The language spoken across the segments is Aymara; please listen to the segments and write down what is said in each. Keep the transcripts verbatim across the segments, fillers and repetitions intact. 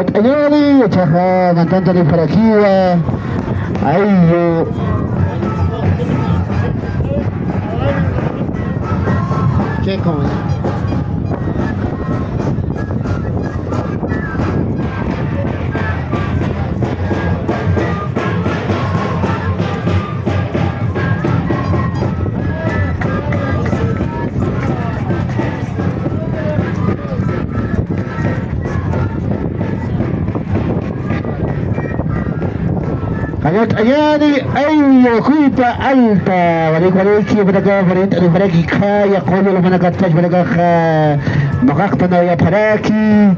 Tayari, chaja, mantanta de parakiwa. Ayo. ¿Qué como? Jallallt'añäni, ay, kuypa alta, walik, waliki, jumanakax, walikta, jumanaki, khaya, qullu, jumanakax, jumanakax, nuqaqta nawayapxaraki,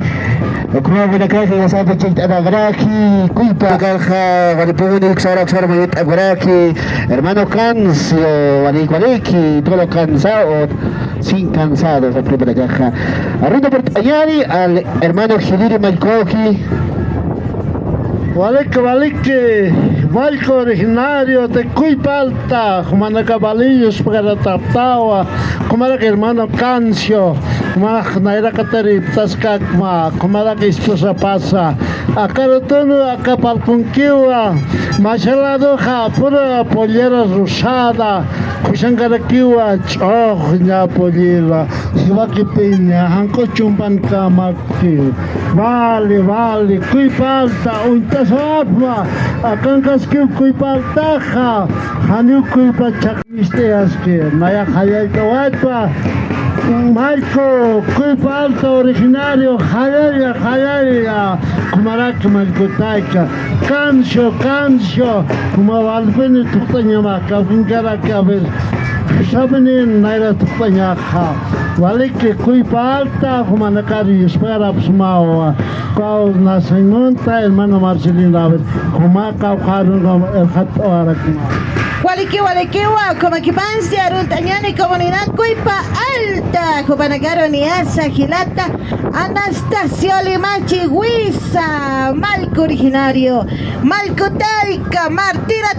ukhama, jumanakax, yasapa chayt'anapxaraki, kuypa, jumanakax, walipuni, uksara, uksara, mayut'apxaraki, hermano Cancio, walik, waliki, todo cansado, sin cansado, siempre, jumanakax. Arrunta purt'añäni, al hermano Giliri Mallkuki. Waliki, waliki, Mallku originario de Kuypa Alta, jumanakax wali yuspagarataptawa, jumarak hermano Cancio, jumarak nayraqatar iptaskakma, jumarak esposapasa, aka ratun aka parlpunkiwa, mach'a ladoxa pura pollera rosada, khusankarakiwa, ch'uxña pollera, jiwakipiña, janq'u chumpankamak. Vale, vale, Kuypa Alta, uñt'asawapxma, akankaskiw Kuypa Altaxa, janiw kuypa chhaqmist'iyaski, naya jallallt'awaytwa, Mallku, Kuypa Alta originario, jallalla, jallalla, jumarak Mallkutayka, Cancio, Cancio, juma walpini thuqt'añama, kawkinkaraki, a ver, sabini nayra thuqt'añaxa. Waliki, Kuypa Alta, jumanakar yusparapxsmawa. Kaw nasañmunta, hermano Marcelino, a ver, juma kaw qharunqa erxat'awarakma. Waliki, walikiwa, ukhamakipansti aruntañäni comunidad Kuypa Alta, jumanakaru niyasa jilata Anastasio Limachi Huiza, Mallku originario, Mallkutayka, martira